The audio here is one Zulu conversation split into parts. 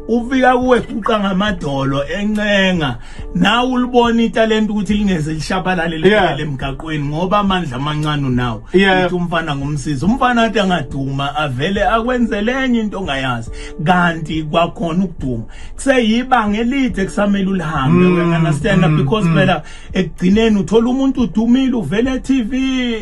Ufika kuwe eguqa ngamadolo encenga, nawe ulibona italent ukuthi lingeze lishabalale liphelele emgaqweni ngoba amandla amancane unawo. Uthi umfana ngumsizi, umfana athi angaduma avele akwenzele enye into ongayazi, kanti kwakhona ukuduma kuseyibanga elide kusamele ulihambe. You understand? Because phela ekugcineni uthola umuntu udumile, uvele e-TV,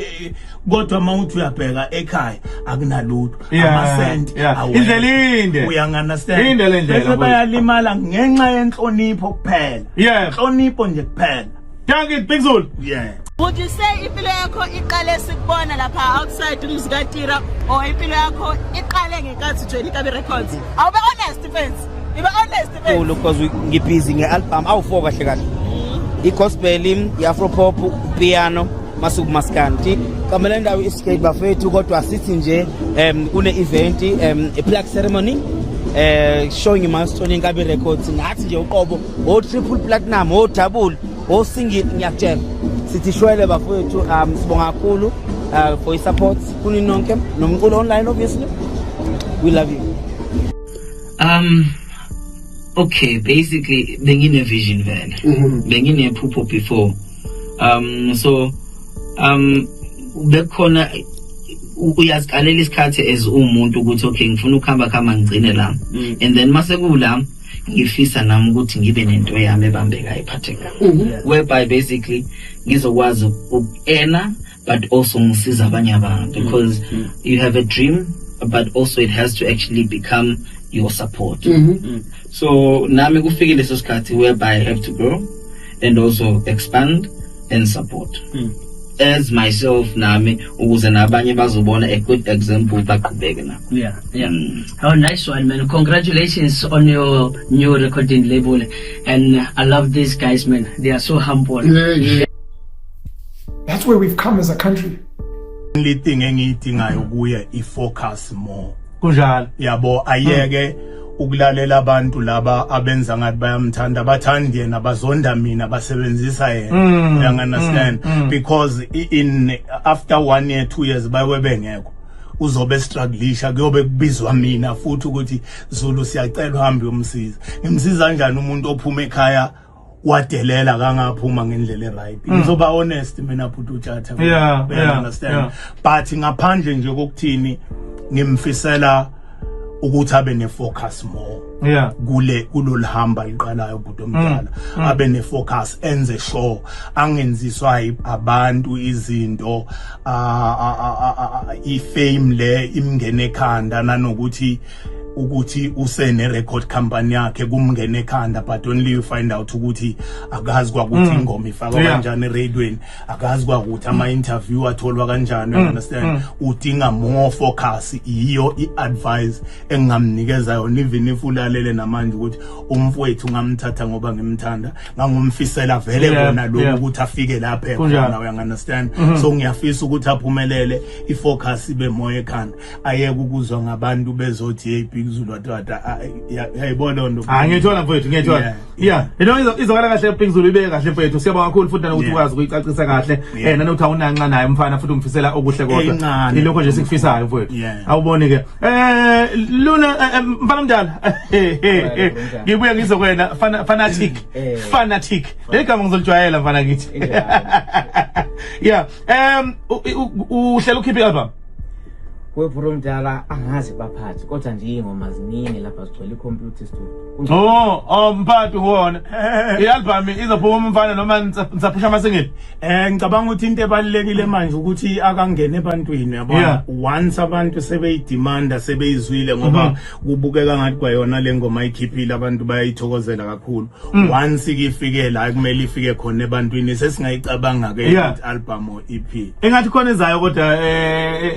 kodwa uma uthi uyabheka ekhaya akunalutho, amasenti awekho. Indlela inde. Uyangi-understand? Inde le ndlela, Bese mfowethu. bayalimala ngenxa yenhlonipho kuphela. Inhlonipho nje kuphela. Thank you, Big Zulu. Yeah. Would you say impilo yakho iqale sikubona lapha outside umuzi kaTira, or impilo yakho iqale ngenkathi ujoyina iKabi Records? Awube honest, mfethu. Ibe honest, mfethu. Kakhulu, because ngibhizi nge-album awu-4 kahle kahle, i-gospel, i-afro pop, piano, masuku maskandi kamele ndawo i-skate bafethu. Kodwa sithi nje kune-event, i-plaque ceremony, showing i-milestone yeNkabi Records ngathi nje uqobo, o-triple platinum, o-double, o-single. Ngiyakutshela, sithi shwele bafethu. Sibonga kakhulu for i-support kuni nonke nomculo online. Obviously we love you. Okay, basically bengine vision vele. Benginephupho before. So bekukhona uyazikalela isikhathi as umuntu ukuthi okay, ngifuna ukuhamba khamba ngigcine la. And then mase kula ngifisa nami ukuthi ngibe nento yami ebambekayo, ephathekayo. Whereby basically ngizokwazi uku-earna but also ngisiza abanye abantu, because you have a dream but also it has to actually become your support. So nami kufike leso sikhathi whereby I have to grow and also expand and support as myself nami, ukuze nabanye bazobona a good example, baqhubeke nabo. Yeah. Oh, nice one, man. Congratulations on your new recording label. And I love these guys, man. They are so humble. That's where we've come as a country. Only thing engiyidingayo kuye, i-focus more. Kunjalo. Yabo, ayeke ukulalela abantu laba abenza ngathi bayamthanda, bathandi yena, bazonda mina, basebenzisa yena. You understand? Because in after one year, 2 years, bayobe bengekho, uzobe strugglisha, kuyobe kubizwa mina futhi ukuthi Zulu, siyacela uhambe uyomsiza. Ngimsiza kanjani umuntu ophuma ekhaya wadelela, kangaphuma ngendlela e-right? Ngizoba honest mina, bhuti uTshatha. You understand? Yeah. But ngaphandle nje kokuthini, ngimfisela ukuthi abe ne-focus more kule kulolu hamba liqalayo, bhuti omdala, abe ne-focus, enze sure angenziswa abantu izinto, i-fame le imngene ekhanda, nanokuthi ukuthi usene record company yakhe kumngene ekhanda, but only you find out ukuthi akazi kwakuthi ingoma ifakwa kanjani eradioweni, akazi kwakuthi ama interview atholwa kanjani, you understand? Udinga more focus. Iyo i-advice engingamnikeza yona, even if ulalele namanje, ukuthi umfowethu ngamthatha ngoba ngimthanda, ngangumfisela vele kona lokhu ukuthi afike lapha ekhona, you understand? So ngiyafisa ukuthi aphumelele, i-focus ibe more ekhanda, ayeke ukuzwa ngabantu bezothi, "Hey, Big Zulu," watata yayibona nto. Ah, ngiyithola mfowethu, ngiyithola. Yeah. Izokala kahle, Big Zulu, ibeke kahle mfowethu. Siyabonga kakhulu futhi nanokuthi ukwazi ukuyicacisa kahle. Nanokuthi awunanxa naye umfana futhi umfisela okuhle kodwa. Encane. Ilokho nje sikufisayo mfowethu. Awuboni ke. Luna, mfana omdala. Ngibuye ngizokwena fanatic. Fanatic. Leli gama ngizolijwayela, mfana kithi. Yeah. Uhlela ukhipha i-album. Webhuro mdala, angazi baphathi, kodwa nje iy'ngoma ziningi lapha, zigcwele ikhompyutha studio. Oh, mphathi wona. I-album izophuma umfana noma nisaphusha ama-single? Ngicabanga ukuthi into ebalulekile manje ukuthi akangene ebantwini, yabona. Once abantu sebeyidemanda, sebeyizwile, ngoba kubukeka ngathi kwayona le ngoma ayikhiphile abantu bayayithokozela kakhulu. Once ke ifike la kumele ifike khona ebantwini, sesingayicabanga ke ukuthi album or EP. Engathi khona ezayo kodwa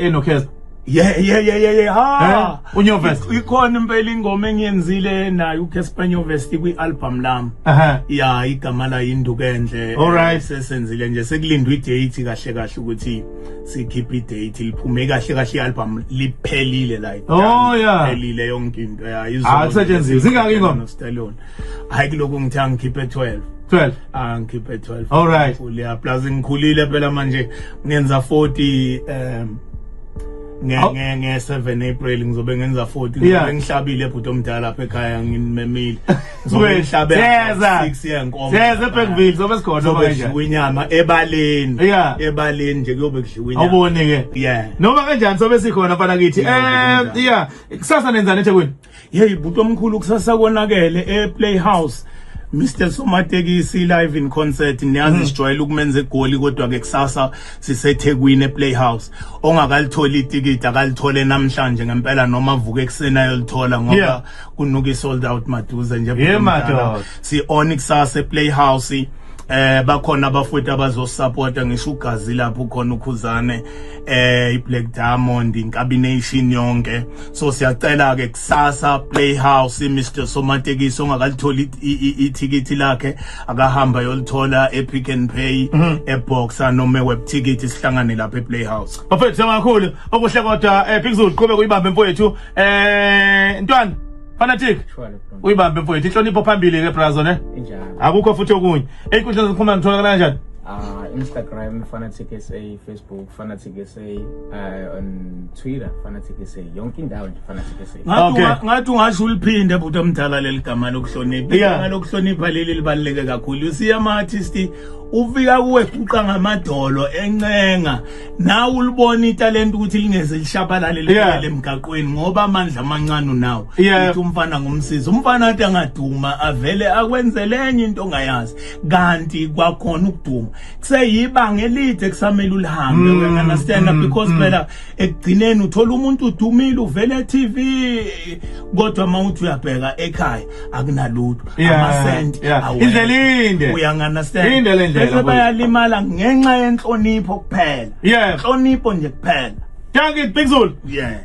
enoKheza. Yeah, ha. UNyovest. Ikhona impela ingoma engiyenzile naye uCasper Nyovest kwi-album lami. Ya, igama la Induku Enhle. Sesenzile nje, sekulindwe i-date kahle kahle ukuthi sikhiphe i-date liphume kahle kahle i-album liphelile, like liphelile yonke into ya. Ah, kusetshenziswe. Zingaki ingoma? Stallion. Hayi, kuloko ngithi angikhiphe 12. 12. Ah, ngikhiphe 12. All right. Yeah, plus ngikhulile phela manje, ngenza 40 Nge nge 7 April ngizobe ngenza 40, ngizobe ngihlabile bhuti omdala lapha ekhaya, nginimemile. Ngizobe ngihlabe 6 yenkomo. Siyeza eBergville, sobe sikhona noma kanjani. Kudliwa inyama ebaleni. Ebaleni nje kuyobe kudliwa inyama. Awuboni ke. Yeah. Noma kanjani sobe sikhona mfana kithi. Yeah. Kusasa nenzani eThekwini? Hey bhuti omkhulu, kusasa konakele ePlayhouse. Mr Somatekisi live in concert, niyazi sijwayele ukumenza eGoli, kodwa ke kusasa siseThekwini ePlayhouse. Ongakalitholi itikiti akalithole namhlanje ngempela, noma avuke ekuseni ayolithola, ngoba kunuka sold out maduze nje, bhuti Yeah, omdala. madoda. Si on kusasa ePlayhouse. Bakhona abafowethu abazosupporta, ngisho ugazi lapho khona ukhuzane, iBlack Diamond, Inkabi Nation yonke. So siyacela ke kusasa Playhouse, Mr Somatekisi. Ongakalitholi ithikithi lakhe akahamba yolithola ePick and Pay, eBoxer noma eWeb Ticket. Sihlangane lapha ePlayhouse. Bafethu, siyabonga kakhulu, okuhle kodwa. Big Zulu, qhubeka uyibambe mfowethu. Ntwana Fanatic, uyibambe mfowethu, inhlonipho phambili ke brazo, ne? Injalo. Akukho futhi okunye. Ey'nkundleni zokuxhumana kutholakala kanjani? Instagram Fanatic SA, Facebook Fanatic SA, on Twitter Fanatic SA. Yonke indawo nje Fanatic SA. Ngathi ngathi ungasho uliphinde bhuti omdala leli gama lokuhlonipha. Igama lokuhlonipha leli libaluleke kakhulu. Usiya ama artist ufika kuwe guqa ngamadolo encenga, nawe ulibona italent ukuthi lingeze lishabalale liphele emgaqweni ngoba amandla amancane unawo. Uthi umfana ngumsizi, umfana athi angaduma avele akwenzele enye into ongayazi, kanti kwakhona ukuduma kuseyibanga elide kusamele ulihambe. Uya-understand? Because phela ekugcineni uthola umuntu udumile, uvele e-TV, kodwa uma uthi uyabheka ekhaya akunalutho, amasenti awekho. Indlela inde. Uya-understand? Inde le ndlela, Bese mfowethu. bayalimala ngenxa yenhlonipho kuphela. Inhlonipho nje kuphela. Dankie, Big Zulu. Yeah.